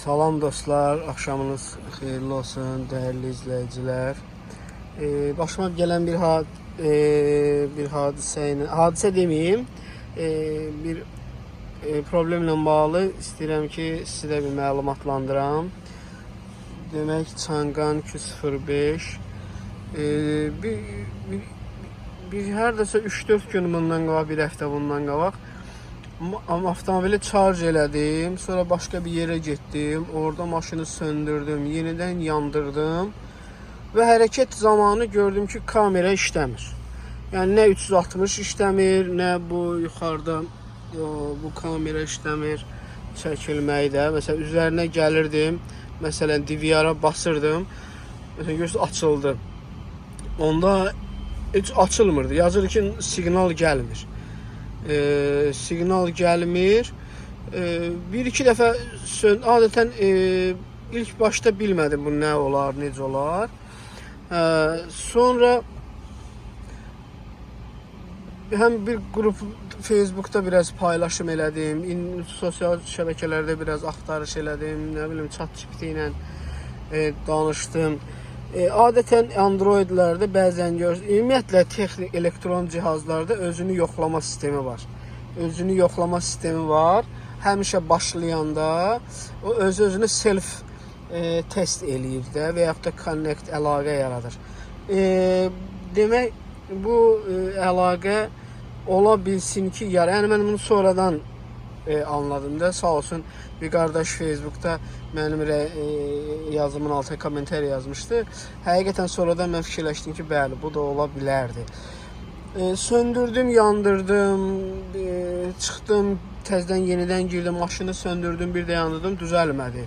Salam dostlar, axşamınız xeyirli olsun dəyərli izləyicilər. Başıma gələn bir hadisə ilə, hadisə deməyim, bir problemlə bağlı istəyirəm ki, sizə bir məlumatlandıram. Demək Changan 205 e, bir, bir, bir hardasa 3-4 gün bundan qabaq, bir həftə bundan qabaq amma avtomobili charge elədim, sonra başqa bir yerə getdim, orada maşını söndürdüm, yenidən yandırdım və hərəkət zamanı gördüm ki, kamera işləmir. Yəni nə 360 işləmir, nə bu yuxarıda bu kamera işləmir, çəkilməyi də. Məsələn, üzərinə gəlirdim, məsələn, DVR-a basırdım. Məsələn, görürsüz açıldı. Onda heç açılmırdı. Yazır ki, siqnal gəlmir. Siqnal gəlmir. Bir iki dəfə adətən ilk başda bilmədim bu nə olar, necə olar. Sonra həm bir qrup Facebookda biraz paylaşım elədim, sosial şəbəkələrdə biraz axtarış elədim, nə bilim ChatGPT ilə danışdım. Adətən Androidlərdə bəzən görürsünüz, ümumiyyətlə texnik elektron cihazlarda özünü yoxlama sistemi var. Özünü yoxlama sistemi var. Həmişə başlayanda o öz-özünü self test eləyir də və yaxud da connect, əlaqə yaradır. Demək bu əlaqə ola bilsin ki, yəni mən bunu sonradan anladım da, sağ olsun bir qardaş Facebookda mənim yazımın altına kommentariya yazmışdı. Həqiqətən sonradan mən fikirləşdim ki, bəli, bu da ola bilərdi. Söndürdüm, yandırdım, çıxdım, təzədən yenidən girdim, maşını söndürdüm, bir də yandırdım, düzəlmədi.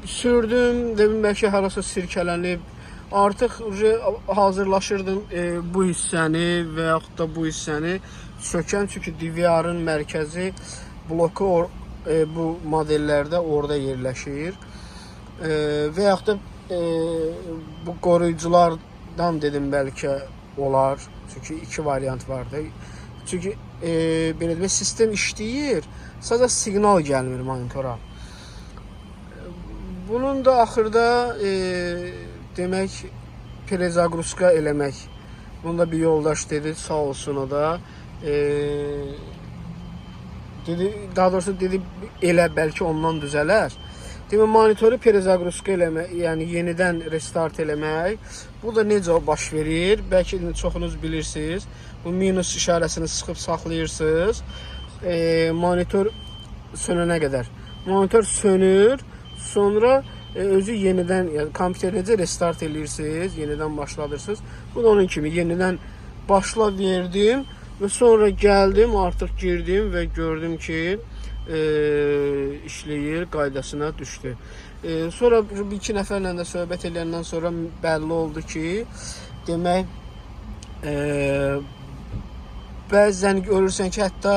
Sürdüm, dedim bəlkə harasa sirkələnib. Artıq uje hazırlaşırdım bu hissəni və yaxud da bu hissəni sökəm, çünki DVR-ın mərkəzi bloku bu modellərdə orada yerləşir. Və yaxud da bu qoruyuculardan dedim bəlkə olar. Çünki iki variant vardı. Çünki belə demək, sistem işləyir, sadəcə siqnal gəlmir monitora. Bunun da axırda demək перезагрузка eləmək. Bunu da bir yoldaş dedi, sağ olsun o da. Dedi, daha doğrusu dedi elə bəlkə ondan düzələr. Demək monitoru перезагрузка eləmək, yəni yenidən restart eləmək. Bu da necə baş verir? Bəlkə indi çoxunuz bilirsiniz. Bu minus işarəsini sıxıb saxlayırsınız. Monitor sönənə qədər. Monitor sönür, sonra özü yenidən, yəni kompüteri necə restart eləyirsiniz, yenidən başladırsınız. Bu da onun kimi yenidən başla verdim və sonra gəldim, artıq girdim və gördüm ki, işləyir, qaydasına düşdü. Sonra bir iki nəfərlə də söhbət eləyəndən sonra bəlli oldu ki, demək bəzən görürsən ki, hətta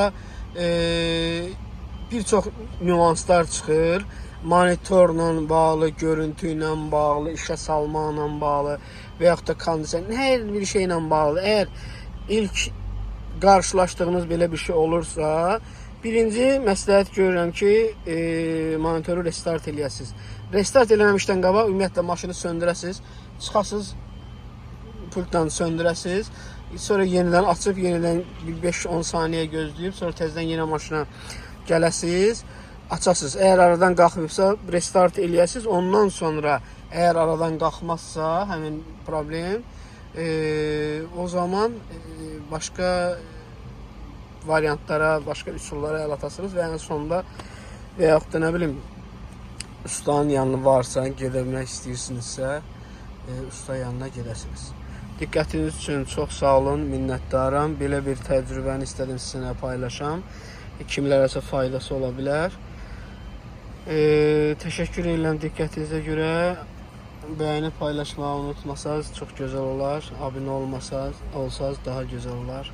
bir çox nüanslar çıxır. Monitorla bağlı, görüntü ilə bağlı, işə salmaqla bağlı və yaxud da kondisioner, hər bir şeylə bağlı. Əgər ilk qarşılaşdığınız belə bir şey olursa, birinci məsləhət görürəm ki, monitoru restart eləyəsiniz. Restart eləməmişdən qabaq ümumiyyətlə maşını söndürəsiniz, çıxasınız, pultla söndürəsiniz. Sonra yenidən açıb yenidən bir 5-10 saniyə gözləyib, sonra təzədən yenə maşına gələsiniz, açasınız. Əgər aradan qalxmayıbsa, restart eləyəsiniz. Ondan sonra əgər aradan qalxmazsa həmin problem, o zaman başqa variantlara, başqa üsullara əl atasınız və ən sonda və yaxud da nə bilim ustanın yanına varsa, gedəbilmək istəyirsinizsə, usta yanına gedəsiniz. Diqqətiniz üçün çox sağ olun, minnətdaram. Belə bir təcrübəni istədim sizinlə paylaşam. Kimlərəsə faydası ola bilər. Təşəkkür edirəm diqqətinizə görə. Bəyənib paylaşmağı unutmasanız çox gözəl olar. Abunə olmasanız, olsanız daha gözəl olar.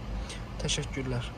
Təşəkkürlər.